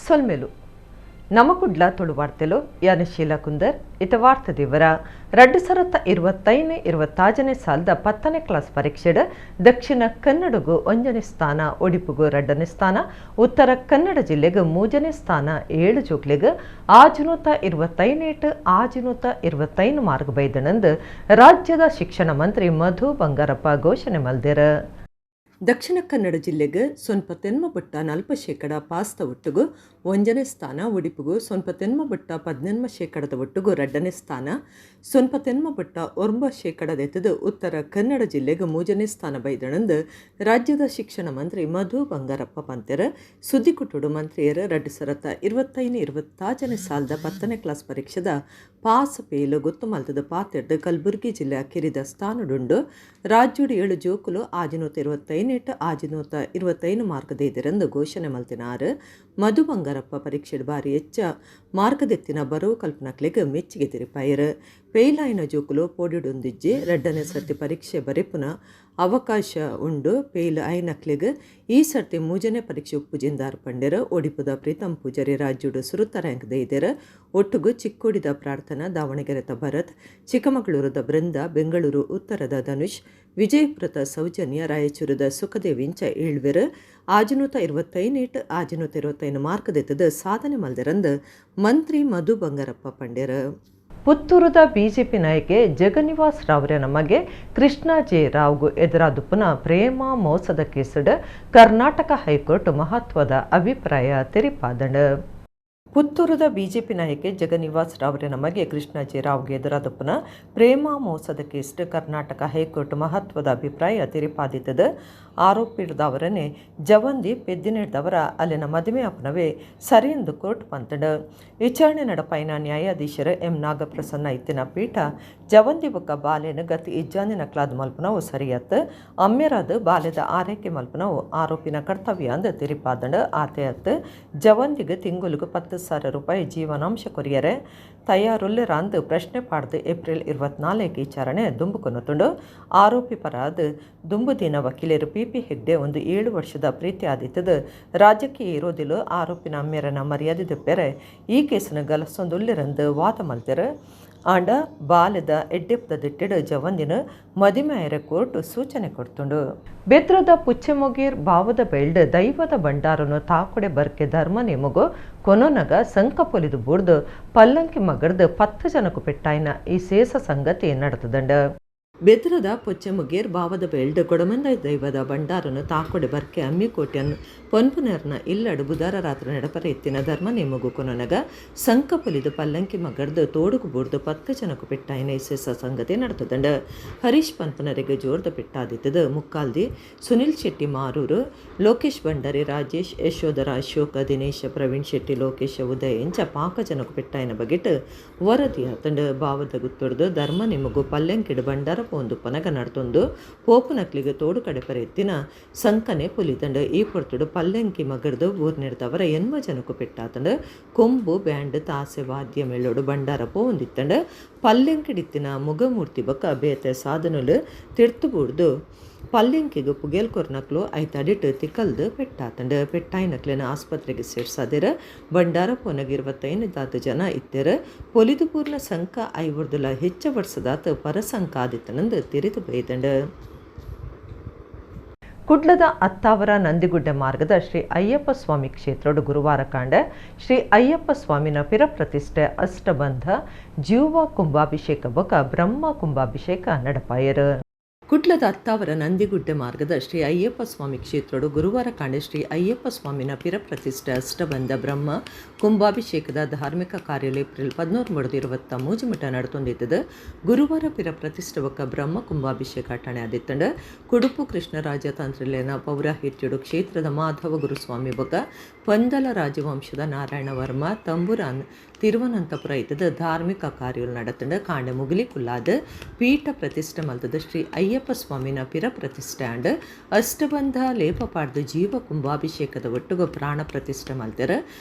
ಸೊಲ್ಮೆಲು ನಮಕುಡ್ಲ ತುಳು ವಾರ್ತೆಲು ಯಾನ ಶೀಲಾ ಕುಂದರ್ ಇತ ವಾರ್ತೆ ದಿವರ 2025-26ನೇ ಸಾಲದ 10ನೇ ಕ್ಲಾಸ್ ಪರೀಕ್ಷೆಡ್ ದಕ್ಷಿಣ ಕನ್ನಡಗು 1ನೇ ಸ್ಥಾನ, ಒಡಿಪುಗು 2ನೇ ಸ್ಥಾನ, ಉತ್ತರ ಕನ್ನಡ ಜಿಲ್ಲೆಗೆ 3ನೇ ಸ್ಥಾನ, 7 ಜೋಕ್ಲೆಗ್ 625 625 ಮಾರ್ಕ್ ಬೈದನಂದು ರಾಜ್ಯದ ಶಿಕ್ಷಣ ಮಂತ್ರಿ ಮಧು ಬಂಗಾರಪ್ಪ ಘೋಷಣೆ ಮಲ್ದೆರ್. ದಕ್ಷಿಣ ಕನ್ನಡ ಜಿಲ್ಲೆಗೆ 0.40% ಪಾಸ್ತ ಒಟ್ಟುಗು 1ನೇ ಸ್ಥಾನ, ಒಡಿಪುಗು 0.18% ಒಟ್ಟುಗು 2ನೇ ಸ್ಥಾನ, 0.9% ಎತ್ತದು ಉತ್ತರ ಕನ್ನಡ ಜಿಲ್ಲೆಗೆ 3ನೇ ಸ್ಥಾನ ಬೈದಣಂದು ರಾಜ್ಯದ ಶಿಕ್ಷಣ ಮಂತ್ರಿ ಮಧು ಬಂಗಾರಪ್ಪ ಪಂತೆರ್. ಸುದ್ದಿಕುಟ್ಟುಡು ಮಂತ್ರಿಯರು 2025-26ನೇ ಸಾಲದ 10ನೇ ಕ್ಲಾಸ್ ಪರೀಕ್ಷೆದ ಪಾಸ್ ಪೇಲು ಗೊತ್ತು ಮಲ್ತದ ಪಾತೆರ್ದು ಕಲಬುರಗಿ ಜಿಲ್ಲೆ ಕಿರಿದ ಸ್ಥಾನಡುಂಡು. ರಾಜ್ಯಡು 7 ಜೋಕುಲು 625 625 ಮಾರ್ಕ್ ದೇದಿರೆಂದು ಘೋಷಣೆ ಮಲ್ತಿನಾರು. ಮಧು ಬಂಗಾರಪ್ಪ ಪರೀಕ್ಷೆ ಬಾರಿ ಹೆಚ್ಚ ಮಾರ್ಗದೆತ್ತಿನ ಬರವು ಕಲ್ಪನಕ್ಲೆಗ್ ಮೆಚ್ಚಿಗೆ ತಿರಿಪಾಯರು. ಪೇಲಾಯಿನ ಜೋಕುಲು ಪೋಡಿಡೊಂದಿಜ್ಜಿ 2ನೇ ಸರ್ತಿ ಪರೀಕ್ಷೆ ಬರೆಪುನ ಅವಕಾಶ ಉಂಡು. ಪೇಲ್ ಐನಕ್ಲೆಗ್ ಈ ಸರ್ತಿ 3ನೇ ಪರೀಕ್ಷೆ ಉಪ್ಪುಜಿಂದಾರ್ ಪಂಡೆರ್. ಒಡಿಪುದ ಪ್ರೀತಂ ಪೂಜಾರಿ ರಾಜ್ಯಡು ಸುರುತ ರ್ಯಾಂಕ್ ದೇದಿರ್. ಒಟ್ಟುಗು ಚಿಕ್ಕೋಡಿದ ಪ್ರಾರ್ಥನಾ, ದಾವಣಗೆರೆತ ಭರತ್, ಚಿಕ್ಕಮಗಳೂರದ ಬೃಂದ, ಬೆಂಗಳೂರು ಉತ್ತರದ ಧನುಷ್, ವಿಜಯಪುರದ ಸೌಜನ್ಯ, ರಾಯಚೂರದ ಸುಖದೇವಿಂಚ ಏಳ್ವೆರ್ 625 625 ಮಾರ್ಕ್ ದೆತ್ತದು ಸಾಧನೆ ಮಲ್ದೆರಂದು ಮಂತ್ರಿ ಮಧು ಬಂಗಾರಪ್ಪ ಪಂಡೆರ್. ಪುತ್ತೂರುದ ಬಿಜೆಪಿ ನಾಯಕೆ ಜಗನ್ನಿವಾಸ್ ರಾವ್ರ ನಮಗೆ ಕೃಷ್ಣ ಜೆ ರಾವ್ಗೂ ಎದುರಾದುಪ್ಪುನ ಪ್ರೇಮ ಮೋಸದ ಕೇಸುಡ್ ಕರ್ನಾಟಕ ಹೈಕೋರ್ಟ್ ಮಹತ್ವದ ಅಭಿಪ್ರಾಯ ತೆರಿಪಾದಂಡ್. ಪುತ್ತೂರುದ ಬಿಜೆಪಿ ನಾಯಕೆ ಜಗನ್ನಿವಾಸ್ ರಾವ್ರ ನಮಗೆ ಕೃಷ್ಣ ಜೆ ರಾವ್ಗೆ ಎದುರಾದಪ್ಪನ ಪ್ರೇಮ ಮೋಸದ ಕೇಸ್ಡ್ ಕರ್ನಾಟಕ ಹೈಕೋರ್ಟ್ ಮಹತ್ವದ ಅಭಿಪ್ರಾಯ ತೆರಿಪಾದಿತ್ತದ. ಆರೋಪಿಡ್ದವರನ್ನೇ ಜವಂದಿ ಪೆದ್ದಿನಿಡ್ದವರ ಅಲ್ಲಿನ ಮದುವೆ ಅಪ್ಪನವೇ ಸರಿ ಎಂದು ಕೋರ್ಟ್ ಪಂತಂಡ್. ವಿಚಾರಣೆ ನಡಪಾಯಿನ ನ್ಯಾಯಾಧೀಶರು ಎಂ ನಾಗಪ್ರಸನ್ನ ಇತ್ತಿನ ಪೀಠ ಜವಂದಿ ಬೊಕ್ಕ ಬಾಲೆನ ಗತಿ ಇಜ್ಜಾಂದಿನ ಕ್ಲಾದ್ ಮಲ್ಪನವು ಸರಿಯತ್, ಅಮ್ಮೆರಾದ ಬಾಲ್ಯದ ಆರೈಕೆ ಮಲ್ಪನವು ಆರೋಪಿನ ಕರ್ತವ್ಯ ಅಂದ್ ತೆರಿಪಾದಂಡ್. ಆತೆ ಅತ್ ಜವಂದಿಗೆ ತಿಂಗುಲಿಗೆ 10,000 ರೂಪಾಯಿ ಜೀವನಾಂಶ ಕೊರಿಯರೆ ತಯಾರುಲ್ಲೆರಾಂದ್ ಪ್ರಶ್ನೆ ಪಾಡ್ದು ಏಪ್ರಿಲ್ 24 ವಿಚಾರಣೆ ದುಂಬು ಕೊನೊತುಂಡು. ಆರೋಪಿ ಪರಾದ್ ದುಂಬುದಿನ ವಕೀಲರು ಪಿ ಪಿ ಹೆಗ್ಡೆ ಒಂದು 7 ವರ್ಷದ ಪ್ರೀತಿ ಆದಿತ್ತದ ರಾಜಕೀಯ ಇರೋದಿಲು ಆರೋಪಿನ ಅಮ್ಮೆರನ ಮರ್ಯಾದೆ ದೆಪ್ಪೆರೆ ಈ ಕೇಸನ ಗಲಸೊಂದುಲ್ಲೆರಂದು ವಾದ ಮಲ್ತೆರ್. ಆಂಡ ಬಾಲ್ಯದ ಎಡ್ಡೆಪ್ಪದ ದಿಟ್ಟಿಡ್ ಜವಂದಿನ ಮದಿಮಾಯರ ಕೋರ್ಟ್ ಸೂಚನೆ ಕೊಡ್ತುಂಡು. ಬೆದ್ರದ ಪುಚ್ಚೆಮೊಗೇರ್ ಬಾವದ ಬೆಲ್ಡ್ ದೈವದ ಭಂಡಾರನು ತಾಕೊಡೆ ಬರ್ಕೆ ಧರ್ಮ ನೇಮಗು ಕೊನೊನಗ ಸಂಕ ಪೊಲಿದು ಬೂಡ್ದು ಪಲ್ಲಂಕಿ ಮಗರ್ದು 10 ಜನಕು ಪೆಟ್ಟಾಯಿನ ಈ ಸೇಸ ಸಂಗತಿ ನಡೆತದಂಡ. ಬೆದ್ರದ ಪೊಚ್ಚೆಮುಗೇರ್ ಬಾವದ ಬೆಲ್ಡ್ ಕೊಡಮಂದ ದೈವದ ಭಂಡಾರನು ತಾಕೊಡೆ ಬರ್ಕೆ ಅಮ್ಮಿಕೋಟ್ಯನ್ ಪೊನ್ಪುನರ್ನ ಇಲ್ಲಡು ಬುಧಾರ ರಾತ್ರಿ ನಡಪರೆ ಎತ್ತಿನ ಧರ್ಮ ನೇಮಗು ಕೊನೊನಗ ಸಂಕ ಪೊಲಿದು ಪಲ್ಲಂಕಿ ಮಗರ್ದು ತೋಡುಗು ಬೂಡ್ದು 10 ಜನಕು ಪೆಟ್ಟಾಯಿನ ಇಸೇಸ ಸಂಗತಿ ನಡೆತದಂಡ. ಹರೀಶ್ ಪನ್ಪುನರಿಗೆ ಜೋರ್ದ ಪೆಟ್ಟಾದಿತ್ತದು. ಮುಕ್ಕಾಲ್ದಿ ಸುನಿಲ್ ಶೆಟ್ಟಿ ಮಾರೂರು, ಲೋಕೇಶ್ ಭಂಡಾರಿ, ರಾಜೇಶ್, ಯಶೋಧರ, ಅಶೋಕ, ದಿನೇಶ್, ಪ್ರವೀಣ್ ಶೆಟ್ಟಿ, ಲೋಕೇಶ್, ಉದಯ್ ಇಂಚ ಪಾಕ ಜನಕು ಪೆಟ್ಟಾಯಿನ ಬಗೆಟ್ ವರದಿ ಆತಂಡ. ಬಾವದ ಗುತ್ತೊಡ್ದು ಧರ್ಮ ನೇಮಗು ಪಲ್ಲಂಕಿಡು ಭಂಡಾರ ಪೋಂದು ಪನಗ ನಡ್ತೊಂದು ಪೋಪುನಕ್ಲಿಗೆ ತೋಡು ಕಡೆಪರೆ ಎತ್ತಿನ ಸಂಕನೆ ಪುಲಿದಂಡು. ಈ ಪೊರ್ತುಡು ಪಲ್ಲಂಕಿ ಮಗರ್ದು ಊರ್ನಿಡ್ದವರ 80 ಜನಕು ಪೆಟ್ಟಾತಂಡು. ಕೊಂಬು ಬ್ಯಾಂಡ್ ತಾಸೆ ವಾದ್ಯ ಮೇಳೋಡು ಭಂಡಾರ ಪೋಂದಿತ್ತಂಡು. ಪಲ್ಲಂಕಿಡಿತ್ತಿನ ಮುಗಮೂರ್ತಿ ಬೊಕ್ಕ ಬೇತೆ ಸಾಧನಲು ತಿರ್ತು ಬೂಡ್ದು ಪಲ್ಲಂಕಿಗೆ ಪುಗೇಲ್ ಕೊರ್ನಕ್ಲು ಐತಡಿಟ್ಟು ತಿಕ್ಕಲ್ದು ಪೆಟ್ಟಾತಂಡು. ಪೆಟ್ಟಾಯಿನಕ್ಲೆನ ಆಸ್ಪತ್ರೆಗೆ ಸೇರ್ಸಾದಿರ. ಭಂಡಾರ ಪೋನಗ 25 ದಾತು ಜನ ಇತ್ತೆರ್. ಪೊಲಿದುಪೂರ್ಣ ಸಂಕ ಐವರ್ದುಲ ಹೆಚ್ಚ ವರ್ಷದಾತ ಪರಸಂಕ ಆದಿತ್ತನಂದು ತಿರಿದು ಬೈದಂಡು. ಕುಡ್ಲದ ಅತ್ತಾವರ ನಂದಿಗುಡ್ಡೆ ಮಾರ್ಗದ ಶ್ರೀ ಅಯ್ಯಪ್ಪ ಸ್ವಾಮಿ ಕ್ಷೇತ್ರೋಡು ಗುರುವಾರ ಕಾಂಡ ಶ್ರೀ ಅಯ್ಯಪ್ಪ ಸ್ವಾಮಿನ ಪಿರಪ್ರತಿಷ್ಠೆ ಅಷ್ಟಬಂಧ ಜೀವ ಕುಂಭಾಭಿಷೇಕ ಬೊಕ ಬ್ರಹ್ಮ ಕುಂಭಾಭಿಷೇಕ ನಡಪಾಯರು. ಕುಡ್ಲದ ಅತ್ತಾವರ ನಂದಿಗುಡ್ಡೆ ಮಾರ್ಗದ ಶ್ರೀ ಅಯ್ಯಪ್ಪ ಸ್ವಾಮಿ ಕ್ಷೇತ್ರೋಡು ಗುರುವಾರ ಕಾಂಡೆ ಶ್ರೀ ಅಯ್ಯಪ್ಪ ಸ್ವಾಮಿನ ಪಿರಪ್ರತಿಷ್ಠೆ ಅಷ್ಟಬಂಧ ಬ್ರಹ್ಮ ಕುಂಭಾಭಿಷೇಕದ ಧಾರ್ಮಿಕ ಕಾರ್ಯ ಏಪ್ರಿಲ್ 13 23 ಮಟ್ಟ ನಡತೊಂದಿತ್ತದು. ಗುರುವಾರ ಪಿರಪ್ರತಿಷ್ಠೆ ಬೊಕ್ಕ ಬ್ರಹ್ಮ ಕುಂಭಾಭಿಷೇಕ ಅಟ್ಟಣೆ ಆದಿತ್ತಂಡ. ಕುಡುಪು ಕೃಷ್ಣರಾಜ ತಂತ್ರಿಲೇನ ಪೌರಾಹಿತ್ಯಡು ಕ್ಷೇತ್ರದ ಮಾಧವ ಗುರುಸ್ವಾಮಿ ಬೊಕ್ಕ ಪಂದಲ ರಾಜವಂಶದ ನಾರಾಯಣ ವರ್ಮ ತಂಬುರಾನ್ ತಿರುವನಂತಪುರ ಇತ್ತದ ಧಾರ್ಮಿಕ ಕಾರ್ಯಗಳು ನಡತಂಡ. ಕಾಂಡೆ ಮುಗಿಲಿ ಕುಲ್ಲಾದ ಪೀಠ ಪ್ರತಿಷ್ಠೆ ಮಲ್ತದ ಶ್ರೀ ಅಯ್ಯಪ್ಪ ಅಯ್ಯಪ್ಪ ಸ್ವಾಮಿನ ಪಿರ ಪ್ರತಿಷ್ಠೆ ಆಂಡ್ ಅಷ್ಟಬಂಧ ಲೇಪಪಾಡ್ದು ಜೀವ ಕುಂಭಾಭಿಷೇಕದ ಒಟ್ಟುಗು ಪ್ರಾಣ ಪ್ರತಿಷ್ಠೆ ಮಲ್ತೆರ್.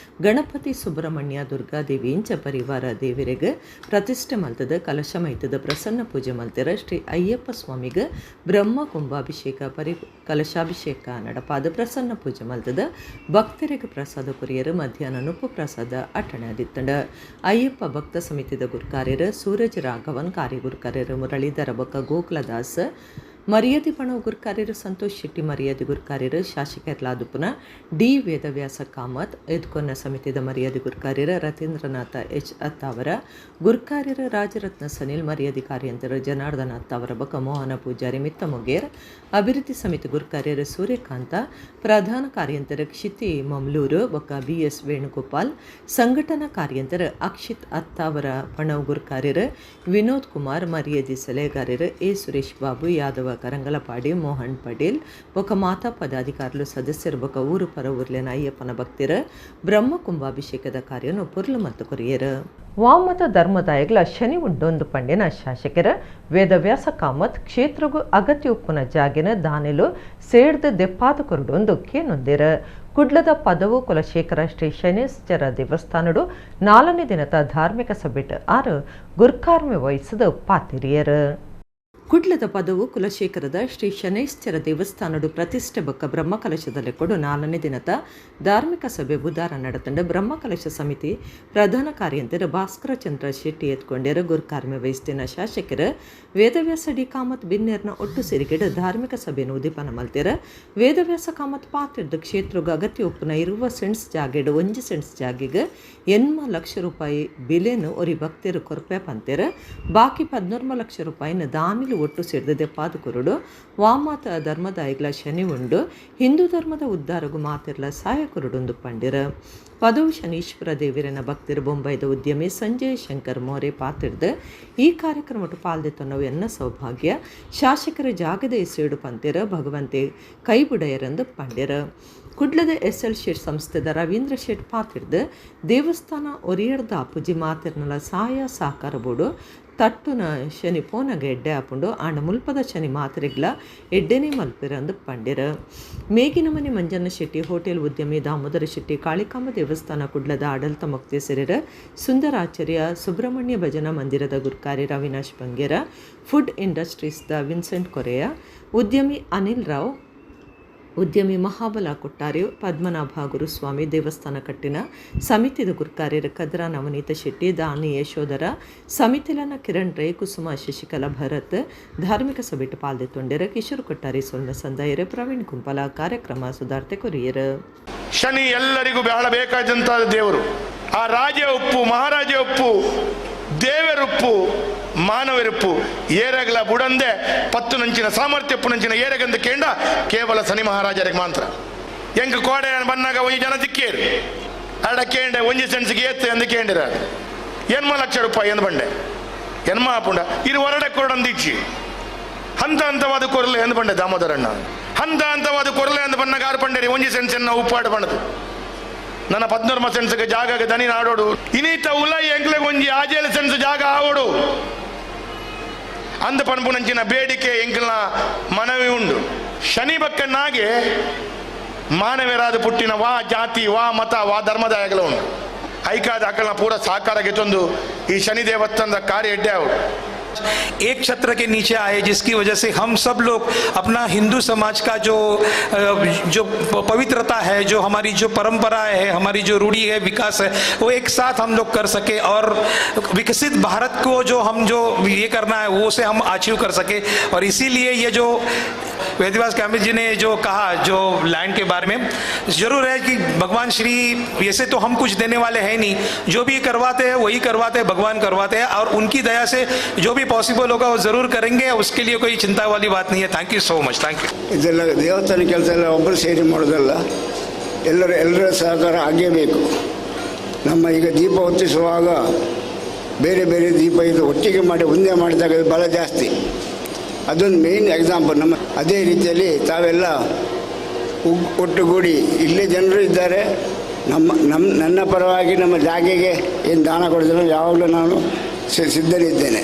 ಗಣಪತಿ, ಸುಬ್ರಹ್ಮಣ್ಯ, ದುರ್ಗಾದೇವಿ ಇಂಚ ಪರಿವಾರ ದೇವರಿಗೆ ಪ್ರತಿಷ್ಠೆ ಮಲ್ತದ ಕಲಶ ಮೈತದ ಪ್ರಸನ್ನ ಪೂಜೆ ಮಲ್ತೆರ್. ಶ್ರೀ ಅಯ್ಯಪ್ಪ ಸ್ವಾಮಿಗೆ ಬ್ರಹ್ಮ ಕುಂಭಾಭಿಷೇಕ ಪರಿ ಕಲಶಾಭಿಷೇಕ ನಡಪಾದ ಪ್ರಸನ್ನ ಪೂಜೆ ಮಲ್ತದ ಭಕ್ತರಿಗೆ ಪ್ರಸಾದ ಕೊರಿಯರು. ಮಧ್ಯಾಹ್ನ ನುಪ್ಪು ಪ್ರಸಾದ ಅಟ್ಟಣೆ ಆದಿತ್ತಂಡ. ಅಯ್ಯಪ್ಪ ಭಕ್ತ ಸಮಿತಿದ ಗುರ್ಕಾರ್ಯರು ಸೂರಜ್ ರಾಘವನ್, ಕಾರ್ಯಗುರ್ಕಾರ್ಯರು ಮುರಳೀಧರ ಬೊಕ್ಕ ಗೋಕುಲದಾಸ್, ಮರ್ಯಾದೆ ಪಣವು ಗುರ್ಕಾರ್ಯರು ಸಂತೋಷ್ ಶೆಟ್ಟಿ, ಮರ್ಯಾದೆ ಗುರ್ಕಾರ್ಯರು ಶಾಸಕರ್ಲಾದುಪುನ ಡಿ ವೇದವ್ಯಾಸ ಕಾಮತ್, ಎದ್ಕೊನ್ನ ಸಮಿತಿದ ಮರ್ಯಾದೆ ಗುರ್ಕಾರ್ಯರು ರತೀಂದ್ರನಾಥ ಎಚ್ ಅತ್ತಾವರ, ಗುರ್ಕಾರ್ಯರು ರಾಜರತ್ನ ಸನಿಲ್, ಮರ್ಯಾದೆ ಕಾರ್ಯಂತರು ಜನಾರ್ದನ ಅತ್ತಾವರ ಬೊಕ್ಕ ಮೋಹನ ಪೂಜಾರಿ ಮಿತ್ತಮೊಗೇರ್, ಅಭಿವೃದ್ಧಿ ಸಮಿತಿ ಗುರ್ಕಾರ್ಯರು ಸೂರ್ಯಕಾಂತ, ಪ್ರಧಾನ ಕಾರ್ಯಂತರ ಕ್ಷಿತಿ ಮಮ್ಲೂರು ಬೊಕ್ಕ ಬಿ ಎಸ್ ವೇಣುಗೋಪಾಲ್, ಸಂಘಟನಾ ಕಾರ್ಯಂತರ ಅಕ್ಷಿತ್ ಅತ್ತಾವರ, ಪಣವು ಗುರ್ಕಾರ್ಯರು ವಿನೋದ್ ಕುಮಾರ್, ಮರ್ಯಾದೆ ಸಲಹೆಗಾರರು ಎ ಸುರೇಶ್ ಬಾಬು, ಯಾದವ ಕರಂಗಲಪಾಡಿ, ಮೋಹನ್ ಪಟೇಲ್ ಬೊಕ್ಕ ಮಾತಾ ಪದಾಧಿಕಾರಿಲು, ಸದಸ್ಯರು ಬೊಕ್ಕ ಊರು ಪರ ಊರ್ಲೆನ ಅಯ್ಯಪ್ಪನ ಭಕ್ತಿರ ಬ್ರಹ್ಮ ಕುಂಭಾಭಿಷೇಕದ ಕಾರ್ಯನು ಪೊರ್ಲು ಮತ್ತು ಕೊರಿಯರು. ವಾಮತ ಧರ್ಮದಾಯಗಳ ಶನಿ ಉಂಡೊಂದು ಪಂಡಿನ ಶಾಸಕರ ವೇದವ್ಯಾಸ ಕಾಮತ್ ಕ್ಷೇತ್ರಗೂ ಅಗತ್ಯ ಉಪ್ಪುನ ಜಾಗಿನ ದಾನೆಲು ಸೇರ್ದ ದೆಪ್ಪಾದ ಕೊರಡೊಂದು ಕೇನೊಂದಿರ. ಕುಡ್ಲದ ಪದವು ಕುಲಶೇಖರ ಶ್ರೀ ಶನೇಶ್ವರ ದೇವಸ್ಥಾನಡು 4ನೇ ದಿನದ ಧಾರ್ಮಿಕ ಸಭೆಟ್ ಆರು ಗುರ್ಕಾರ್ಮೆ ವಹಿಸಿದ ಪಾತಿರಿಯರು. ಕುಡ್ಲದ ಪದವು ಕುಲಶೇಖರದ ಶ್ರೀ ಶನೈಶ್ಚರ ದೇವಸ್ಥಾನಡು ಪ್ರತಿಷ್ಠೆ ಬೊಕ್ಕ ಬ್ರಹ್ಮಕಲಶದಲ್ಲಿ ಕೊಡು 4ನೇ ದಿನದ ಧಾರ್ಮಿಕ ಸಭೆ ಬುಧಾರ ನಡೆತಂಡ. ಬ್ರಹ್ಮಕಲಶ ಸಮಿತಿ ಪ್ರಧಾನ ಕಾರ್ಯಂತರ ಭಾಸ್ಕರ ಚಂದ್ರ ಶೆಟ್ಟಿ ಎತ್ಕೊಂಡರು. ಗುರುಕಾರ್ಮೆ ವಹಿಸ್ತಿನ ಶಾಸಕರು ವೇದವ್ಯಾಸ ಡಿ ಕಾಮತ್ ಬಿನ್ನೇರ್ನ ಒಟ್ಟು ಸಿರಿಗೆಡು ಧಾರ್ಮಿಕ ಸಭೆಯನ್ನು ಉದ್ದೀಪನ ಮಲ್ತೆರ. ವೇದವ್ಯಾಸ ಕಾಮತ್ ಪಾತಿರ್ದು ಕ್ಷೇತ್ರಗ ಅಗತ್ಯ ಉಪ್ಪುನ 20 ಸೆಂಟ್ಸ್ ಜಾಗೆಡು 1 ಸೆಂಟ್ಸ್ ಜಾಗೆಗೆ 8 ಲಕ್ಷ ರೂಪಾಯಿ ಬಿಲೆನು ಒರಿ ಭಕ್ತರು ಕೊರ್ಪೆ ಪಂತೆರ. ಬಾಕಿ 14 ಲಕ್ಷ ರೂಪಾಯಿನ ದಾನಿಲು ಒಟ್ಟು ಸೇರಿದ ದೆಪ್ಪಾದ ಕೊರಡು. ವಾಮಾತ ಧರ್ಮದಾಯಿಗಳ ಶನಿ ಉಂಡು, ಹಿಂದೂ ಧರ್ಮದ ಉದ್ಧಾರಗು ಮಾತಿರ್ಲ ಸಾಯ ಕೊರಡೊಂದು ಪಂಡಿರ. ಪದವು ಶನೀಶ್ವರ ದೇವಿರನ ಭಕ್ತರು ಬೊಂಬೈದ ಉದ್ಯಮಿ ಸಂಜಯ್ ಶಂಕರ್ ಮೋರೆ ಪಾತಿರ್ದು ಈ ಕಾರ್ಯಕ್ರಮಟ್ಟು ಪಾಲ್ದೆ ಎನ್ನ ಸೌಭಾಗ್ಯ, ಶಾಸಕರ ಜಾಗದ ಎಸೇಡು ಪಂತಿರ, ಭಗವಂತೆ ಕೈಬುಡೆಯರೆಂದು ಪಂಡಿರ. ಕುಡ್ಲದ ಎಸ್ ಎಲ್ ಶೆಟ್ ಸಂಸ್ಥೆದ ರವೀಂದ್ರ ಶೆಟ್ ಪಾತಿರ್ದು ದೇವಸ್ಥಾನ ಒರಿಯರ್ದ ಅಪ್ಪುಜಿ ಮಾತಿರ್ನಲ ಸಾಯ ಸಹಕಾರ ಬೋಡು ತಟ್ಟುನ ಶನಿ ಪೋನಗ ಎಡ್ಡೆ ಆಪುಂಡು, ಆಂಡ ಮುಲ್ಪದ ಶನಿ ಮಾತ್ರೆಗ್ಲ ಎಡ್ಡೆನೇ ಮಲ್ಪಿರಂದು ಪಂಡಿರ. ಮೇಗಿನಮನೆ ಮಂಜನ್ನ ಶೆಟ್ಟಿ, ಹೋಟೆಲ್ ಉದ್ಯಮಿ ದಾಮೋದರ ಶೆಟ್ಟಿ, ಕಾಳಿಕಾಂಬ ದೇವಸ್ಥಾನ ಕುಡ್ಲದ ಆಡಳಿತ ಮೊಕ್ತೇಸರಿರ ಸುಂದರಾಚಾರ್ಯ, ಸುಬ್ರಹ್ಮಣ್ಯ ಭಜನಾ ಮಂದಿರದ ಗುರ್ಕಾರ್ಯರ ಅವಿನಾಶ್ ಬಂಗೇರ, ಫುಡ್ ಇಂಡಸ್ಟ್ರೀಸ್ದ ವಿನ್ಸೆಂಟ್ ಕೊರೆಯ, ಉದ್ಯಮಿ ಅನಿಲ್ ರಾವ್, ಉದ್ಯಮಿ ಮಹಾಬಲ ಕೊಟ್ಟಾರಿ, ಪದ್ಮನಾಭ ಗುರುಸ್ವಾಮಿ ದೇವಸ್ಥಾನ ಕಟ್ಟಿನ ಸಮಿತಿದ ಗುರ್ಕಾರ್ಯರ ಕದ್ರ ನವನೀತ ಶೆಟ್ಟಿ, ದಾನಿ ಯಶೋಧರ, ಸಮಿತಿಲನ ಕಿರಣ್ ರೈ, ಕುಸುಮ ಶಶಿಕಲಾ ಭರತ್ ಧಾರ್ಮಿಕ ಸಭೆಟ್ ಪಾಲ್ದೆ ತೊಂಡೆರ. ಕಿಶೋರ್ ಕೊಟ್ಟಾರಿ ಸೊಲ್ಮೆ ಸಂದಾಯರ, ಪ್ರವೀಣ್ ಕುಂಪಲ ಕಾರ್ಯಕ್ರಮ ಸುಧಾರ್ತೆ ಕೊರಿಯರ್. ಶನಿ ಎಲ್ಲರಿಗೂ ಬಹಳ ಬೇಕಾದಂತಹ ದೇವರು. ಆ ರಾಜ ಉಪ್ಪು, ಮಹಾರಾಜ ಉಪ್ಪು, ದೇವರುಪ್ಪು, ಮಾನವರುಪ್ಪು ಏರಗಲ ಬುಡಂದೆ ಪತ್ತು ನಂಚಿನ ಸಾಮರ್ಥ್ಯಪ್ಪು ನಂಚಿನ ಏರಗಂದ ಕೇಂಡ ಕೇವಲ ಶನಿ ಮಹಾರಾಜರಿಗೆ ಮಾತ್ರ. ಎಂಕ್ ಕೋಡೆ ಬನ್ನಾಗ ಒಂಜಿ ಜನ ತಿಕ್ಕೇರು ಅಡ ಕೇಂಡೆ ಒಂಜಿ ಸೆನ್ಸ್ಗೆ ಏತ್ತು ಎಂದು ಕೇಂಡಿರ ಎನ್ಮ ಲಕ್ಷ ರೂಪಾಯಿ ಎಂದು ಬಂಡೆ ಎನ್ಮ ಆಪುಂಡ ಇದು ಹೊರಡೆ ಕೊರಡಂದಿಚ್ಚಿ ಹಂತ ಹಂತವಾದ ಕೊರಲೆ ಎಂದು ಬಂಡೆ ದಾಮೋದರಣ್ಣ ಹಂತ ಹಂತವಾದ ಕೊರಲೆ ಎಂದು ಬನ್ನಾಗ ಆರು ಪಂಡೇರಿ ಒಂಜಿ ಸೆನ್ಸ್ ಎನ್ನ ಉಪ್ಪಾಡು ಬಣ್ಣದು ನನ್ನ 14 ಸೆನ್ಸ್ಗೆ ಜಾಗ ದನಿ ನಾಡೋಡು ಇನೀತ ಉಲೈ ಎಂಕ್ಲೆಗ್ ಒಂಜಿ ಆಜೇಳು ಸೆನ್ಸ್ ಜಾಗ ಆವೋಡು ಅಂದ ಪನ್ಪುನಂಚಿನ ಬೇಡಿಕೆ ಎಂಕ್ಲನ ಮನವಿ ಉಂಡು. ಶನಿ ಬಕ್ಕನಾಗೆ ಮಾನವರಾದ ಪುಟ್ಟಿನ ವಾ ಜಾತಿ ವಾ ಮತ ವಾ ಧರ್ಮದಾಯಗಳ ಉಂಡು. ಐಕಾದ ಅಕಲ್ನ ಪೂರ ಸಹಕಾರಕ್ಕೆ ತಂದು ಈ ಶನಿ ದೇವಸ್ಥಾನದ ಕಾರ್ಯ ಎಡ್ಡೆ ಅವರು एक छत्र के नीचे आए, जिसकी वजह से हम सब लोग अपना हिंदू समाज का जो जो पवित्रता है, जो हमारी जो परंपरा है, हमारी जो रूढ़ी है, विकास है, वो एक साथ हम लोग कर सके और विकसित भारत को जो हम जो ये करना है वो उसे हम अचीव कर सके। और इसीलिए ये जो वेदव्यास कामत जी ने जो कहा जो लैंड के बारे में, ज़रूर है कि भगवान श्री ऐसे तो हम कुछ देने वाले हैं नहीं, जो भी करवाते हैं वही करवाते हैं, भगवान करवाते हैं और उनकी दया से जो भी पॉसिबल होगा वो ज़रूर करेंगे, उसके लिए कोई चिंता वाली बात नहीं है। Thank you so much, thank you. ಇದೆಲ್ಲ ದೇವಸ್ಥಾನ ಕೆಲಸ ಎಲ್ಲ ಒಬ್ಬರು ಸೇರಿ ಮಾಡೋದಲ್ಲ, ಎಲ್ಲರ ಎಲ್ಲರ ಸಹಕಾರ ಆಗೇಬೇಕು. ನಮ್ಮ ಈಗ ದೀಪ ಹೊತ್ತಿಸುವಾಗ ಬೇರೆ ಬೇರೆ ದೀಪ ಇದು ಒಟ್ಟಿಗೆ ಮಾಡಿ ಒಂದೇ ಮಾಡಿದಾಗ ಅದು ಬಲ ಜಾಸ್ತಿ. ಅದೊಂದು ಮೇಯ್ನ್ ಎಕ್ಸಾಂಪಲ್ ನಮ್ಮ. ಅದೇ ರೀತಿಯಲ್ಲಿ ತಾವೆಲ್ಲ ಒಟ್ಟುಗೂಡಿ ಇಲ್ಲೇ ಜನರು ಇದ್ದಾರೆ. ನಮ್ಮ ನಮ್ಮ ನನ್ನ ಪರವಾಗಿ ನಮ್ಮ ಜಾಗೆಗೆ ಏನು ದಾನ ಕೊಡಿದ್ರು ಯಾವಾಗಲೂ ನಾನು ಸಿದ್ಧನಿದ್ದೇನೆ.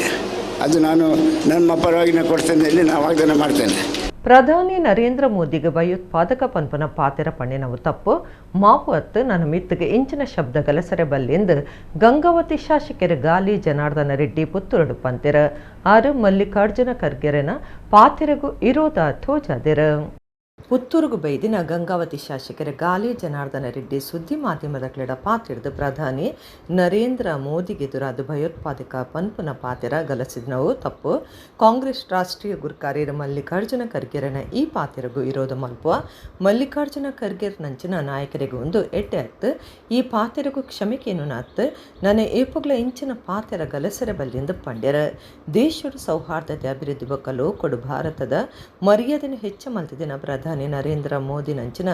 ಅದು ನಾನು ನಮ್ಮ ಪರವಾಗಿ ಕೊಡ್ತೇನೆ, ಇಲ್ಲಿ ನಾನು ವಾಗ್ದಾನ ಮಾಡ್ತೇನೆ. ಪ್ರಧಾನಿ ನರೇಂದ್ರ ಮೋದಿಗೆ ಭಯೋತ್ಪಾದಕ ಪನ್ಪನ ಪಾತೆರ ಪಣ್ಣಿನವು ತಪ್ಪು ಮಾಪು ಅತ್ತು ನನ್ನ ಮಿತ್ತಿಗೆ ಇಂಚಿನ ಶಬ್ದ ಗಲಸರೆ ಬಲ್ಲೆಂದು ಗಂಗಾವತಿ ಶಾಸಕರ ಗಾಲಿ ಜನಾರ್ದನ ರೆಡ್ಡಿ ಪುತ್ತೂರುಡು ಪಂತೆರ ಆರು ಮಲ್ಲಿಕಾರ್ಜುನ ಖರ್ಗೆರೆನ ಪಾತೆರಗು ಇರೋದ ತೋಜಾದೆರ. ಪುತ್ತೂರುಗು ಬೈದಿನ ಗಂಗಾವತಿ ಶಾಸಕರ ಗಾಲಿ ಜನಾರ್ದನ ರೆಡ್ಡಿ ಸುದ್ದಿ ಮಾಧ್ಯಮದ ಕ್ಲೆಡ ಪಾತಿಡ್ದು ಪ್ರಧಾನಿ ನರೇಂದ್ರ ಮೋದಿಗೆ ಎದುರಾದ ಭಯೋತ್ಪಾದಕ ಪನ್ಪುನ ಪಾತೆರ ಗಲಸಿದ್ನವು ತಪ್ಪು. ಕಾಂಗ್ರೆಸ್ ರಾಷ್ಟ್ರೀಯ ಗುರ್ಕಾರ್ಯರ ಮಲ್ಲಿಕಾರ್ಜುನ ಖರ್ಗೆರನ ಈ ಪಾತೆರಗು ಇರೋದ ಮಲ್ಪುವ ಮಲ್ಲಿಕಾರ್ಜುನ ಖರ್ಗೆರ್ ನಂಚಿನ ನಾಯಕರಿಗೂ ಒಂದು ಎಡ್ಡೆ ಅತ್ತು ಈ ಪಾತೆರಗು ಕ್ಷಮಿಕೇನು ನಾತ್ತು ನನ್ನ ಏಪುಗ್ಲ ಇಂಚಿನ ಪಾತೆರ ಗಲಸರ ಬಲ್ಲಿಂದ ಪಂಡ್ಯರ. ದೇಶದ ಸೌಹಾರ್ದತೆ ಅಭಿವೃದ್ಧಿ ಬೊಕ್ಕ ಲೋಕೊಡು ಭಾರತದ ಮರ್ಯಾದೆನ ಹೆಚ್ಚು ಮಲ್ತಿದಿನ ಪ್ರಧಾನಿ ನರೇಂದ್ರ ಮೋದಿ ನಂಚಿನ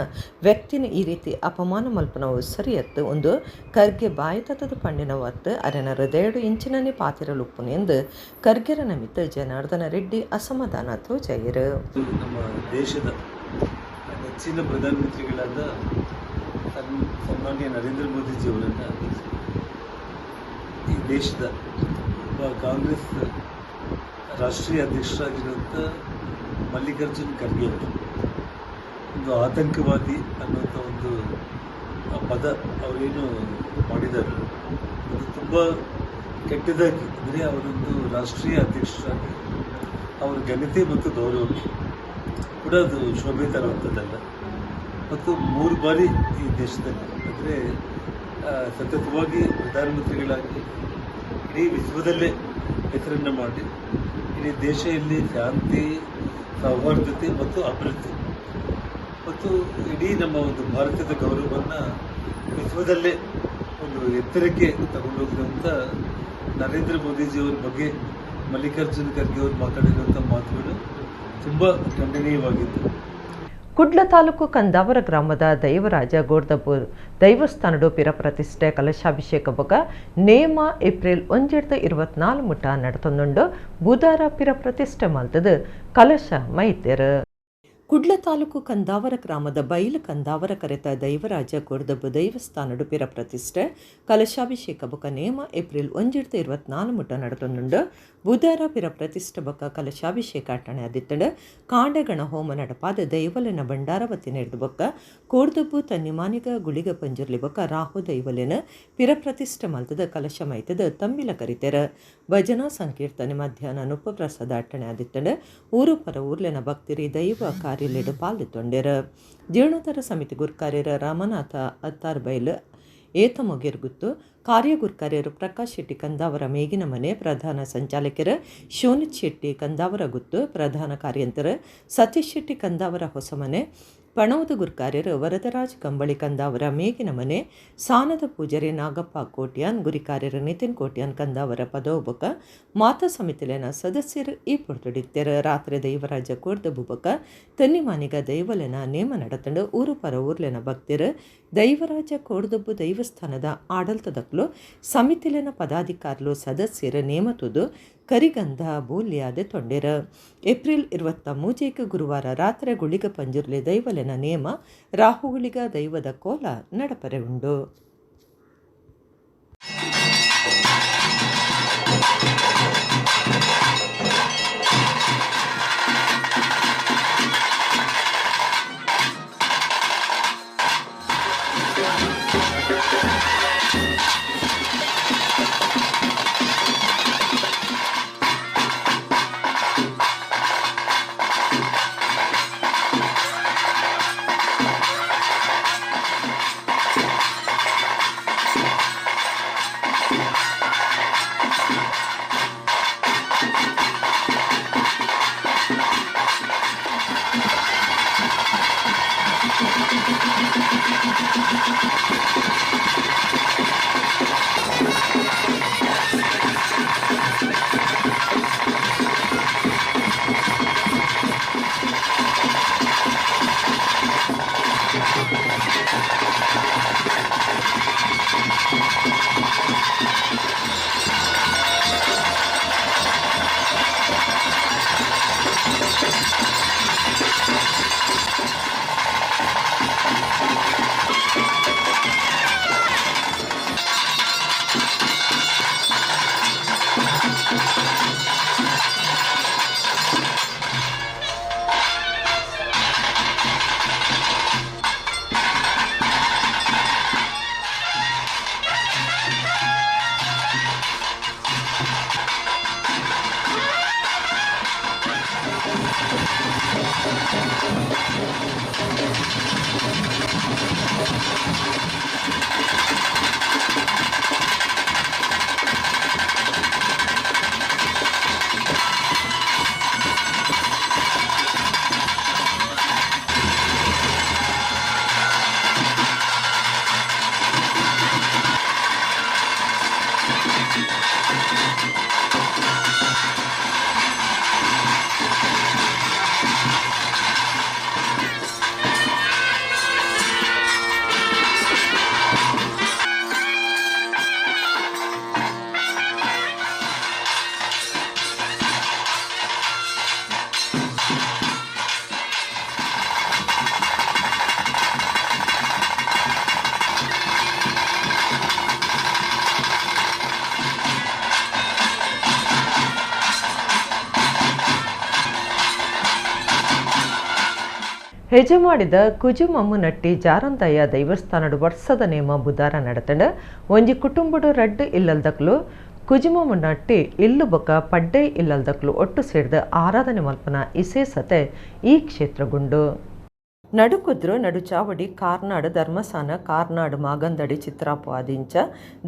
ವ್ಯಕ್ತಿನ ಈ ರೀತಿ ಅಪಮಾನ ಮಲ್ಪನವು ಸರಿಯತ್ತು ಒಂದು ಖರ್ಗೆ ಬಾಯಿತದ ಪಂಡಿನವು ಅತ್ತು ಅರೆನ ಹೃದಯಡು ಇಂಚಿನನೇ ಪಾತಿರಲುಪ್ಪುನು ಎಂದು ಖರ್ಗೆರ ನಮಿತ ಜನಾರ್ದನ ರೆಡ್ಡಿ ಅಸಮಾಧಾನ ತೋಜಾಯಿರು. ನಮ್ಮ ದೇಶದ ನೆಚ್ಚಿನ ಪ್ರಧಾನಮಂತ್ರಿಗಳಾದ ಸನ್ಮಾನ್ಯ ನರೇಂದ್ರ ಮೋದಿಜಿಯವರನ್ನು ಈ ದೇಶದ ಕಾಂಗ್ರೆಸ್ ರಾಷ್ಟ್ರೀಯ ಅಧ್ಯಕ್ಷರಾಗಿರುವಂಥ ಮಲ್ಲಿಕಾರ್ಜುನ್ ಖರ್ಗೆ ಅವರು ಒಂದು ಆತಂಕವಾದಿ ಅನ್ನುವಂಥ ಒಂದು ಪದ ಅವರೇನು ಮಾಡಿದ್ದಾರೆ ಅದು ತುಂಬ ಕೆಟ್ಟದಾಗಿ, ಅಂದರೆ ಅವರೊಂದು ರಾಷ್ಟ್ರೀಯ ಅಧ್ಯಕ್ಷರಾಗಿ ಅವರ ಘನತೆ ಮತ್ತು ಗೌರವಕ್ಕೆ ಕೂಡ ಅದು ಶೋಭೆ ತರುವಂಥದ್ದಲ್ಲ. ಮತ್ತು 3 ಬಾರಿ ಈ ದೇಶದಲ್ಲಿ ಅಂದರೆ ಸತತವಾಗಿ ಪ್ರಧಾನಮಂತ್ರಿಗಳಾಗಿ ಇಡೀ ವಿಶ್ವದಲ್ಲೇ ಹೆಸರನ್ನು ಮಾಡಿ ಇಡೀ ದೇಶದಲ್ಲಿ ಶಾಂತಿ, ಸೌಹಾರ್ದತೆ ಮತ್ತು ಅಭಿವೃದ್ಧಿ ಮತ್ತು ಇಡೀ ನಮ್ಮ ಒಂದು ಭಾರತದ ಗೌರವವನ್ನು ವಿಶ್ವದಲ್ಲೇ ಒಂದು ಎತ್ತರಕ್ಕೆ ತಗೊಂಡೋಗಿರುವಂಥ ನರೇಂದ್ರ ಮೋದಿಜಿಯವರ ಬಗ್ಗೆ ಮಲ್ಲಿಕಾರ್ಜುನ ಖರ್ಗೆ ಅವರು ಮಾತಾಡಿರುವಂಥ ಮಾತುಗಳು ತುಂಬ ಖಂಡನೀಯವಾಗಿತ್ತು. ಕುಡ್ಲ ತಾಲೂಕು ಕಂದಾವರ ಗ್ರಾಮದ ದೈವರಾಜ ಗೋರ್ದಪುರ್ ದೈವಸ್ಥಾನಡು ಪಿರ ಪ್ರತಿಷ್ಠೆ ಕಲಶಾಭಿಷೇಕ ಬೊಕ ನೇಮ ಏಪ್ರಿಲ್ 1-24 ಮುಟ ನಡತೊಂದುಂಡು. ಬುಧಾರ ಪಿರ ಪ್ರತಿಷ್ಠೆ ಮಲ್ತದು ಕಲಶ ಮೈತೆರು. ಕುಡ್ಲ ತಾಲೂಕು ಕಂದಾವರ ಗ್ರಾಮದ ಬೈಲು ಕಂದಾವರ ಕರೆತ ದೈವರಾಜ ಗೋರ್ದಬ್ಬು ದೈವಸ್ಥಾನಡು ಪಿರ ಪ್ರತಿಷ್ಠೆ ಕಲಶಾಭಿಷೇಕ ಬೊಕ ನೇಮ ಏಪ್ರಿಲ್ 1-24 ಮುಟ ನಡತೊಂದುಂಡು. ಬುಧಾರ ಪಿರ ಪ್ರತಿಷ್ಠೆ ಬೊಕ ಕಲಶಾಭಿಷೇಕ ಅಟ್ಟಣೆ ಆದಿತ್ತಂಡು. ಕಾಂಡಗಣ ಹೋಮ ನಡಪಾದ ದೈವಲೆನ ಭಂಡಾರವತಿ ನೆರೆದು ಬೊಕ್ಕ ಕೋರ್ದಬ್ಬು ತನ್ನಿಮಾನಿಗ ಗುಳಿಗ ಪಂಜುರ್ಲಿ ಬೊಕ್ಕ ರಾಹು ದೈವಲೆನ ಪಿರ ಪ್ರತಿಷ್ಠೆ ಮಲ್ತದ ಕಲಶ ಮೈತದ ತಂಬಿಲ ಕರಿತೆರ. ಭಜನಾ ಸಂಕೀರ್ತನೆ ಮಧ್ಯಾಹ್ನ ನುಪ್ಪ ಪ್ರಸಾದ ಅಟ್ಟಣೆ ಆದಿತ್ತಂಡು. ಊರು ಪರ ಊರ್ಲೆನ ಭಕ್ತಿರಿ ದೈವ ಕಾರ್ಯಲೆಡು ಪಾಲ್ದಿತ್ತೊಂಡೆರ. ಜೀರ್ಣೋದ್ಧಾರ ಸಮಿತಿ ಗುರ್ಕಾರ್ಯರ ರಾಮನಾಥ ಅತ್ತಾರ್ ಬೈಲ್ ಏತಮೊಗೆರ್ಗುತ್ತು, ಕಾರ್ಯಗುರ್ಕಾರ್ಯರು ಪ್ರಕಾಶ್ ಶೆಟ್ಟಿ ಕಂದಾವರ ಮೇಗಿನ ಮನೆ, ಪ್ರಧಾನ ಸಂಚಾಲಕರು ಶೋನಿತ್ ಶೆಟ್ಟಿ ಕಂದಾವರ ಗುತ್ತು, ಪ್ರಧಾನ ಕಾರ್ಯಂತರ ಸತೀಶ್ ಶೆಟ್ಟಿ ಕಂದಾವರ ಹೊಸಮನೆ, ಪಣೌದು ಗುರ್ಕಾರ್ಯರು ವರದರಾಜ್ ಕಂಬಳಿ ಕಂದಾವರ ಮೇಗಿನ ಮನೆ, ಸಾನದ ಪೂಜಾರಿ ನಾಗಪ್ಪ ಕೋಟ್ಯಾನ್, ಗುರಿಕಾರ್ಯರು ನಿತಿನ್ ಕೋಟ್ಯಾನ್ ಕಂದಾವರ ಪದೋಬಕ ಮಾತಾ ಸಮಿತಿಲೆನ ಸದಸ್ಯರು ಈ ಪೊರ್ತುಡಿತ್ತೆರ. ರಾತ್ರಿ ದೈವರಾಜ ಕೋರ್ದ ಬುಬಕ ತನ್ನಿಮಾನಿಗ ದೈವಲೆನ ನೇಮ ನಡತಂಡು. ಊರು ಪರ ಊರ್ಲೆನ ಭಕ್ತರು ದೈವರಾಜ ಕೋರ್ದಬ್ಬು ದೈವಸ್ಥಾನದ ಆಡಳಿತದಕ್ಲು ಸಮಿತಿಲೆನ ಪದಾಧಿಕಾರಲು ಸದಸ್ಯರ ನೇಮತುದು ಕರಿಗಂಧ ಬೂಲ್ಯಾದೆ ತೊಂಡೆರ. ಏಪ್ರಿಲ್ 23 ಗುರುವಾರ ರಾತ್ರಿ ಗುಳಿಗ ಪಂಜುರ್ಲಿ ದೈವಲೆನ ನೇಮ ರಾಹುಗುಳಿಗ ದೈವದ ಕೋಲ ನಡಪರೆ ಉಂಡು. ಹೆಜಮಾಡಿದ ಕುಜುಮಮ್ಮನಟ್ಟಿ ಜಾರಂತಾಯ ದೈವಸ್ಥಾನಡು ವರ್ಷದ ನೇಮ ಬುಧಾರ ನಡತಂಡ ಒಂಜಿ ಕುಟುಂಬಡು ರಡ್ಡು ಇಲ್ಲಲ್ದಕ್ಲು ಕುಜುಮಮ್ಮನಟ್ಟಿ ಇಲ್ಲು ಬೊಕ್ಕ ಪಡ್ಡೆ ಇಲ್ಲಲ್ದಕ್ಲು ಒಟ್ಟು ಸೇರಿದ ಆರಾಧನೆ ಮಲ್ಪನ ಇಸೇಸತೆ ಈ ಕ್ಷೇತ್ರಗುಂಡು. ನಡುಕುದ್ರು ನಡುಚಾವಡಿ ಕಾರ್ನಾಡು ಧರ್ಮಸಾನ ಕಾರ್ನಾಡು ಮಾಗಂದಡಿ ಚಿತ್ರಾಪು ಆದಿಂಚ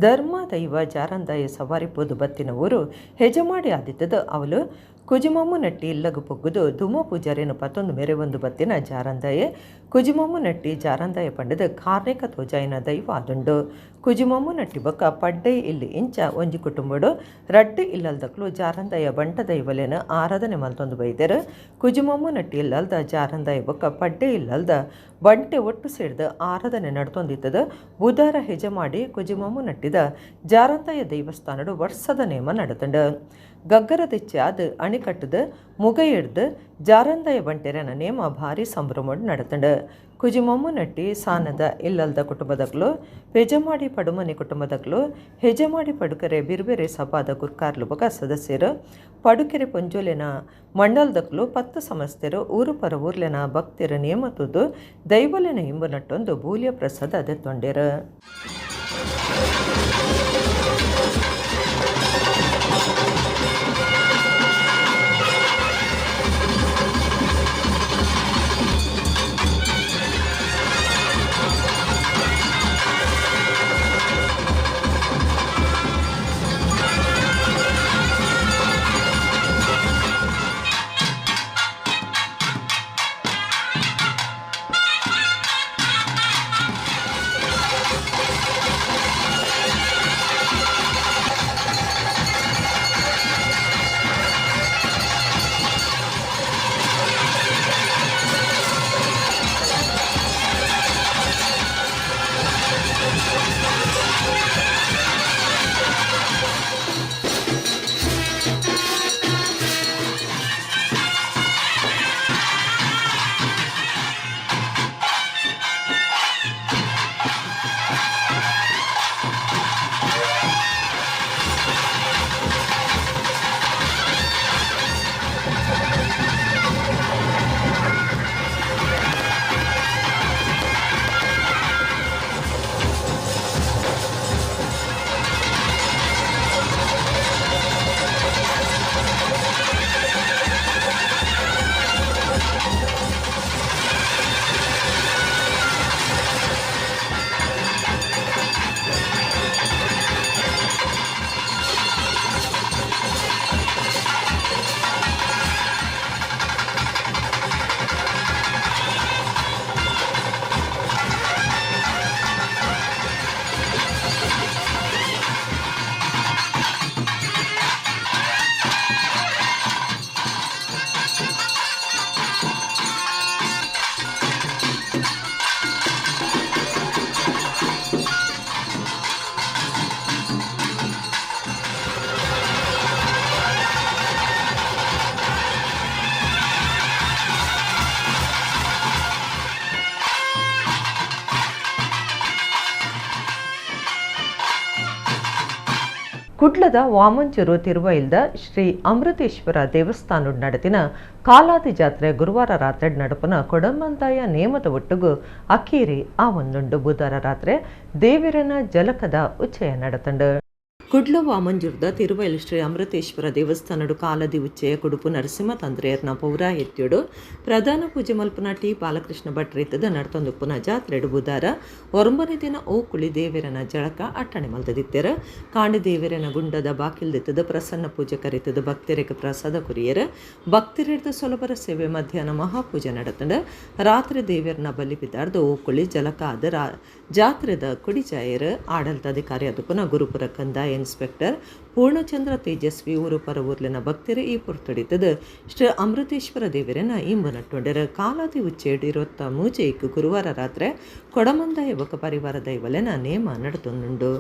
ಧರ್ಮ ದೈವ ಜಾರಂದಾಯ ಸವಾರಿ ಪೋದು ಬತ್ತಿನ ಊರು ಹೆಜಮಾಡಿ ಆದಿತ್ತದ ಅವಲು ಕುಜುಮಮ್ಮು ನಟ್ಟಿ ಇಲ್ಲಗು ಪೊಗ್ಗುದು ಧುಮ ಪೂಜಾರಿನ ಪತ್ತೊಂದು ಮೇರೆ ಒಂದು ಬತ್ತಿನ ಜಾರಂದಾಯೆ ಕುಜುಮಮ್ಮು ನಟ್ಟಿ ಜಾರಂದಾಯ ಪಂಡದ ಕಾರ್ಣಿಕ ತೋಜಾಯಿನ ದೈವ ಆದುಂಡು. ಕುಜುಮಮ್ಮು ನಟ್ಟಿ ಬೊಕ್ಕ ಪಡ್ಡೈ ಇಲ್ಲಿ ಇಂಚ ಒಂಜಿ ಕುಟುಂಬಡು ರಡ್ಡು ಇಲ್ಲಲ್ದಕ್ಲು ಜಾರಂದಾಯ ಬಂಟ ದೈವಲೇನ ಆರಾಧನೆ ಮಲ್ತೊಂದು ಬೈದೆರು. ಕುಜುಮಮ್ಮು ನಟ್ಟಿ ಇಲ್ಲಲ್ದ ಜಾರಂದಾಯ ಬೊಕ್ಕ ಪಡ್ಡೆ ಇಲ್ಲಲ್ದ ಬಂಟೆ ಒಟ್ಟು ಸೇರಿದ ಆರಾಧನೆ ನಡ್ತೊಂದಿತ್ತದ. ಬುಧಾರ ಹೆಜಮಾಡಿ ಕುಜುಮಮ್ಮು ನಟ್ಟಿದ ಜಾರಂದಾಯ ದೈವಸ್ಥಾನಡು ವರ್ಷದ ನೇಮ ನಡತಂಡ. ಗಗ್ಗರದಿಚ್ಚೆ ಅದು ಅಣಿಕಟ್ಟದ ಮುಗ ಹಿಡ್ದು ಜಾರಂದಾಯ ಬಂಟೆರನ ನೇಮ ಭಾರಿ ಸಂಭ್ರಮ ನಡತಂಡ. ಕುಜುಮಮ್ಮು ನಟ್ಟಿ ಸಾನದ ಇಲ್ಲಲ್ದ ಕುಟುಂಬದಕ್ಲು ಪೆಜಮಾಡಿ ಪಡುಮನಿ ಕುಟುಂಬದಕ್ಲು ಹೆಜಮಾಡಿ ಪಡುಕೆರೆ ಬಿರ್ಬೆರೆ ಸಭಾದ ಗುರ್ಕಾರ್ಲು ಬೊಕ ಸದಸ್ಯರು ಪಡುಕೆರೆ ಪೊಂಜೋಲೆನ ಮಂಡಲದಕ್ಲು 10 ಸಮಸ್ತೆರು ಊರು ಪರ ಊರ್ಲೆನ ಭಕ್ತರ ನೇಮ ತುದು ದೈವಲೆನ ಇಂಬು ನಟ್ಟೊಂದು ಬೂಲಿಯ ಪ್ರಸಾದ ದೆತ್ತೊಂಡೆರು. ಕುಡ್ಲದ ವಾಮಂಚೂರು ತಿರುವೈಲ್ದ ಶ್ರೀ ಅಮೃತೇಶ್ವರ ದೇವಸ್ಥಾನ ನಡೆದಿನ ಕಾಲಾದಿ ಜಾತ್ರೆ ಗುರುವಾರ ರಾತ್ರಿ ನಡುಪನ ಕೊಡಮಂತಾಯ ನೇಮದ ಒಟ್ಟುಗು ಅಕ್ಕೀರಿ ಆ ಒಂದುಂಡು. ಬುಧವಾರ ರಾತ್ರಿ ದೇವಿರನ ಜಲಕದ ಉಚ್ಚಯ ನಡತಂಡು. ಕುಡ್ಲ ವಾಮಂಜೂರ್ದ ತಿರುವೈಲ್ ಶ್ರೀ ಅಮೃತೇಶ್ವರ ದೇವಸ್ಥಾನಡು ಕಾಲದಿ ಉಚ್ಚಯ ಕುಡುಪು ನರಸಿಂಹ ತಂದ್ರೆಯರ್ನ ಪೌರಾಹಿತ್ಯಡು ಪ್ರಧಾನ ಪೂಜೆ ಮಲ್ಪನ ಟಿ ಬಾಲಕೃಷ್ಣ ಭಟ್ ರೀತದ ನಡ್ತೊಂದುಪ್ಪುನ ಜಾತ್ರೆಡು ಬುಧಾರ 9ನೇ ದಿನ ಓಕುಳಿ ದೇವಿರನ ಜಳಕ ಅಟ್ಟಣೆ ಮಲ್ತದಿತ್ತೆರ. ಕಾಂಡಿ ದೇವಿರನ ಗುಂಡದ ಬಾಕಿಲ್ದಿತ್ತದ ಪ್ರಸನ್ನ ಪೂಜೆ ಕರೀತದ ಭಕ್ತರಿಗೆ ಪ್ರಸಾದ ಕುರಿಯರ. ಭಕ್ತರಿರ್ದ ಸೊಲಬರ ಸೇವೆ ಮಧ್ಯಾಹ್ನ ಮಹಾಪೂಜೆ ನಡತಂಡ. ರಾತ್ರಿ ದೇವಿರನ ಬಲಿ ಬಿದ್ದಾರ್ದ ಓಕುಳಿ ಜಲಕ ಆದ ಜಾತ್ರೆದ ಕುಡಿಜಾಯರ್. ಆಡಳಿತಾಧಿಕಾರಿ ಅದುಪುನ ಗುರುಪುರ ಕಂದಾಯ ಇನ್ಸ್ಪೆಕ್ಟರ್ ಪೂರ್ಣಚಂದ್ರ ತೇಜಸ್ವಿ ಊರು ಪರವೂರ್ಲಿನ ಭಕ್ತರು ಈ ಪುರ್ತಡಿತದ ಶ್ರೀ ಅಮೃತೇಶ್ವರ ದೇವರನ್ನ ಇಂಬು ನಟ್ಟೊಂಡರ. ಕಾಲಾದಿ ಉಚ್ಚೇಡು ಇರುತ್ತ ಮೂಜೆಕ್ ಗುರುವಾರ ರಾತ್ರಿ ಕೊಡಮಂದ ಯುವಕ ಪರಿವಾರ ದೈವಲೆನ ನೇಮ ನಡತೊಂದುಂಡು.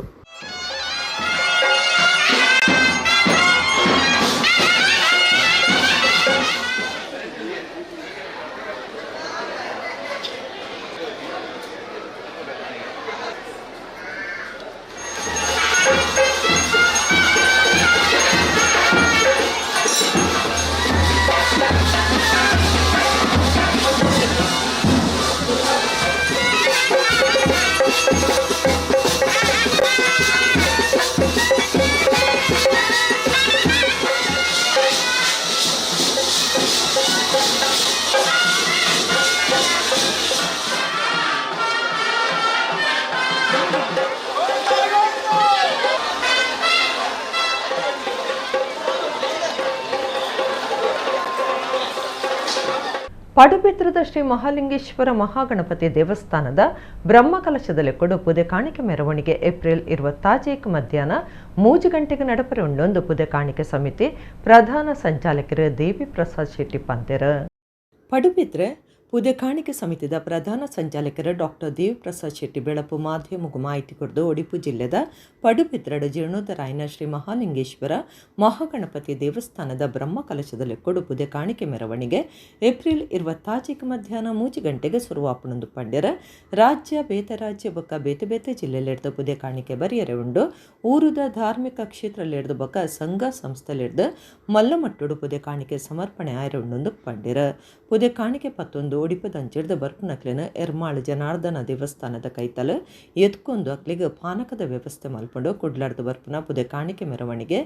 ಪಡುಬಿದ್ರದ ಶ್ರೀ ಮಹಾಲಿಂಗೇಶ್ವರ ಮಹಾಗಣಪತಿ ದೇವಸ್ಥಾನದ ಬ್ರಹ್ಮಕಲಶದಲ್ಲಿ ಕೊಡು ಪುದೆ ಕಾಣಿಕೆ ಮೆರವಣಿಗೆ ಏಪ್ರಿಲ್ 26 ಮಧ್ಯಾಹ್ನ 3 ಗಂಟೆಗೆ ನಡಪರೆ ಉಂಡೊಂದು ಪುದೆ ಕಾಣಿಕೆ ಸಮಿತಿ ಪ್ರಧಾನ ಸಂಚಾಲಕರು ದೇವಿ ಪ್ರಸಾದ್ ಶೆಟ್ಟಿ ಪಂತೆರ್. ಪಡುಬಿದ್ರೆ ಪುದೆ ಕಾಣಿಕೆ ಸಮಿತಿದ ಪ್ರಧಾನ ಸಂಚಾಲಕರು ಡಾಕ್ಟರ್ ದೇವಿಪ್ರಸಾದ್ ಶೆಟ್ಟಿ ಬೆಳಪು ಮಾಧ್ಯಮಕ್ಕೂ ಮಾಹಿತಿ ಕೊಡ್ದು ಒಡಿಪು ಜಿಲ್ಲೆದ ಪಡುಬಿದ್ರಡ ಜೀರ್ಣೋದ್ಧರಾಯನ ಶ್ರೀ ಮಹಾಲಿಂಗೇಶ್ವರ ಮಹಾಗಣಪತಿ ದೇವಸ್ಥಾನದ ಬ್ರಹ್ಮಕಲಶದಲ್ಲಿ ಕೊಡು ಪುದೆ ಕಾಣಿಕೆ ಮೆರವಣಿಗೆ ಏಪ್ರಿಲ್ 26 ಮಧ್ಯಾಹ್ನ 3 ಗಂಟೆಗೆ ಸುರುವಾಪಣಂದು ಪಂಡ್ಯರ. ರಾಜ್ಯ ಬೇತೆ ರಾಜ್ಯ ಬೊಕ್ಕ ಬೇತೆ ಬೇತೆ ಜಿಲ್ಲೆಲಿಡ್ದು ಪುದೆ ಕಾಣಿಕೆ ಬರಿಯರೆ ಉಂಡು. ಊರುದ ಧಾರ್ಮಿಕ ಕ್ಷೇತ್ರಲಿಡ್ದು ಬೊಕ್ಕ ಸಂಘ ಸಂಸ್ಥೆಲಿಡ್ದು ಮಲ್ಲಮಟ್ಟುಡು ಪುದೆ ಕಾಣಿಕೆ ಸಮರ್ಪಣೆ ಆಯರೆ ಉಂಡೊಂದು ಪಂಡ್ಯರ. ಪುದೆ ಕಾಣಿಕೆ ಪತ್ತೊಂದು ಒಡಿಪದಂಚಿಡ್ದು ಬರ್ಪುನಕ್ಲೆನ ಎರ್ಮಾಳು ಜನಾರ್ದನ ದೇವಸ್ಥಾನದ ಕೈತಲ್ ಎತ್ಕೊಂದು ಅಕ್ಲಿಗೆ ಪಾನಕದ ವ್ಯವಸ್ಥೆ ಮಲ್ಪಂಡು. ಕುಡ್ಲಾಡ್ದು ಬರ್ಪುನ ಪುದೆ ಕಾಣಿಕೆ ಮೆರವಣಿಗೆ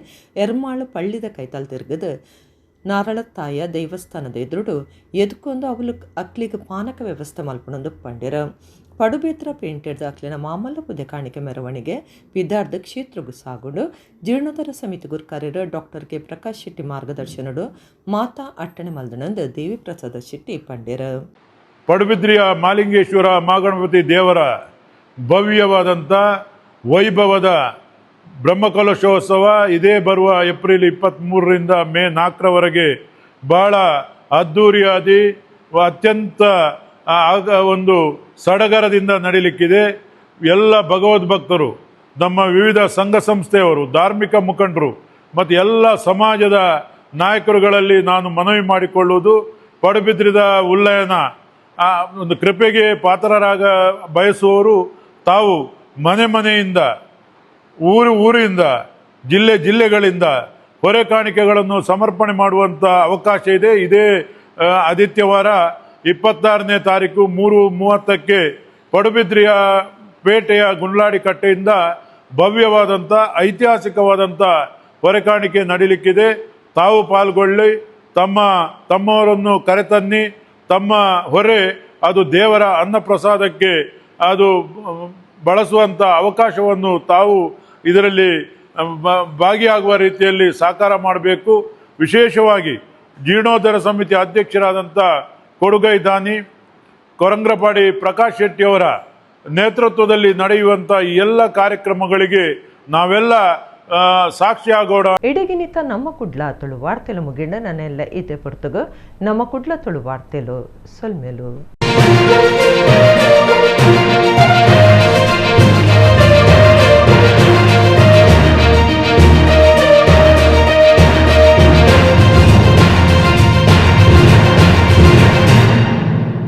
ಎರ್ಮಾಳು ಪಳ್ಳಿದ ಕೈತಲ್ ತಿರ್ಗದು ನಾರಳತ್ತಾಯ ದೇವಸ್ಥಾನದ ಎದುರುಡು ಎದ್ಕೊಂದು ಅವಲು ಅಕ್ಲಿಗೆ ಪಾನಕ ವ್ಯವಸ್ಥೆ ಮಲ್ಪಣಂದು ಪಂಡ್ಯರ. ಪಡುಬೇತ್ರ ಪೇಂಟೆಡ್ದ ಅಕ್ಲಿನ ಮಾಮಲ್ಲ ಪುದೆ ಕಾಣಿಕೆ ಮೆರವಣಿಗೆ ಪಿದಾರ್ದ ಕ್ಷೇತ್ರಗು ಸಾಗುಂಡು. ಜೀರ್ಣೋದ್ಧಾರ ಸಮಿತಿ ಗುರ್ಕಾರ್ಯರು ಡಾಕ್ಟರ್ ಕೆ ಪ್ರಕಾಶ್ ಶೆಟ್ಟಿ ಮಾರ್ಗದರ್ಶನಡು ಮಾತಾ ಅಟ್ಟಣೆ ಮಲ್ದನಂದು ದೇವಿಪ್ರಸಾದ ಶೆಟ್ಟಿ ಪಂಡ್ಯರ. ಪಡುಬಿದ್ರಿಯ ಮಾಲಿಂಗೇಶ್ವರ ಮಹಾಗಣಪತಿ ದೇವರ ಭವ್ಯವಾದಂಥ ವೈಭವದ ಬ್ರಹ್ಮಕಲಶೋತ್ಸವ ಇದೇ ಬರುವ ಏಪ್ರಿಲ್ 23ರಿಂದ ಮೇ 4ರವರೆಗೆ ಬಹಳ ಅದ್ಧೂರಿಯಾದಿ ಅತ್ಯಂತ ಒಂದು ಸಡಗರದಿಂದ ನಡೀಲಿಕ್ಕಿದೆ. ಎಲ್ಲ ಭಗವದ್ಭಕ್ತರು, ನಮ್ಮ ವಿವಿಧ ಸಂಘ ಸಂಸ್ಥೆಯವರು, ಧಾರ್ಮಿಕ ಮುಖಂಡರು ಮತ್ತು ಎಲ್ಲ ಸಮಾಜದ ನಾಯಕರುಗಳಲ್ಲಿ ನಾನು ಮನವಿ ಮಾಡಿಕೊಳ್ಳುವುದು, ಪಡುಬಿದ್ರಿದ ಉಲ್ಲಯನ ಆ ಒಂದು ಕೃಪೆಗೆ ಪಾತ್ರರಾಗ ಬಯಸುವವರು ತಾವು ಮನೆ ಮನೆಯಿಂದ, ಊರು ಊರಿಂದ, ಜಿಲ್ಲೆ ಜಿಲ್ಲೆಗಳಿಂದ ಹೊರೆ ಕಾಣಿಕೆಗಳನ್ನು ಸಮರ್ಪಣೆ ಮಾಡುವಂಥ ಅವಕಾಶ ಇದೆ. ಇದೇ ಆದಿತ್ಯವಾರ 26ನೇ ತಾರೀಕು 3:30ಕ್ಕೆ ಪಡುಬಿದ್ರಿಯ ಪೇಟೆಯ ಗುಂಡ್ಲಾಡಿ ಕಟ್ಟೆಯಿಂದ ಭವ್ಯವಾದಂಥ ಐತಿಹಾಸಿಕವಾದಂಥ ಹೊರೆ ಕಾಣಿಕೆ ನಡೀಲಿಕ್ಕಿದೆ. ತಾವು ಪಾಲ್ಗೊಳ್ಳಿ, ತಮ್ಮ ತಮ್ಮವರನ್ನು ಕರೆತನ್ನಿ. ತಮ್ಮ ಹೊರೆ ಅದು ದೇವರ ಅನ್ನಪ್ರಸಾದಕ್ಕೆ ಅದು ಬಳಸುವಂಥ ಅವಕಾಶವನ್ನು ತಾವು ಇದರಲ್ಲಿ ಭಾಗಿಯಾಗುವ ರೀತಿಯಲ್ಲಿ ಸಾಕಾರ ಮಾಡಬೇಕು. ವಿಶೇಷವಾಗಿ ಜೀರ್ಣೋದ್ಧಾರ ಸಮಿತಿ ಅಧ್ಯಕ್ಷರಾದಂಥ ಕೊಡುಗೈ ದಾನಿ ಕೊರಂಗ್ರಪಾಡಿ ಪ್ರಕಾಶ್ ಶೆಟ್ಟಿಯವರ ನೇತೃತ್ವದಲ್ಲಿ ನಡೆಯುವಂಥ ಈ ಎಲ್ಲ ಕಾರ್ಯಕ್ರಮಗಳಿಗೆ ನಾವೆಲ್ಲ ಸಾಕ್ಷಿಯಾಗೋಣ. ಇಡಗಿನಿತ ನಮ್ಮ ಕುಡ್ಲ ತುಳು ವಾರ್ತೆಲು ಮುಗಿಂಡ ನನ್ನೆಲ್ಲ ಇತೆ ಪೊರ್ತುಗು ನಮ್ಮ ಕುಡ್ಲ ತುಳು ವಾರ್ತೆಲು ಸೊಲ್ಮೆಲು.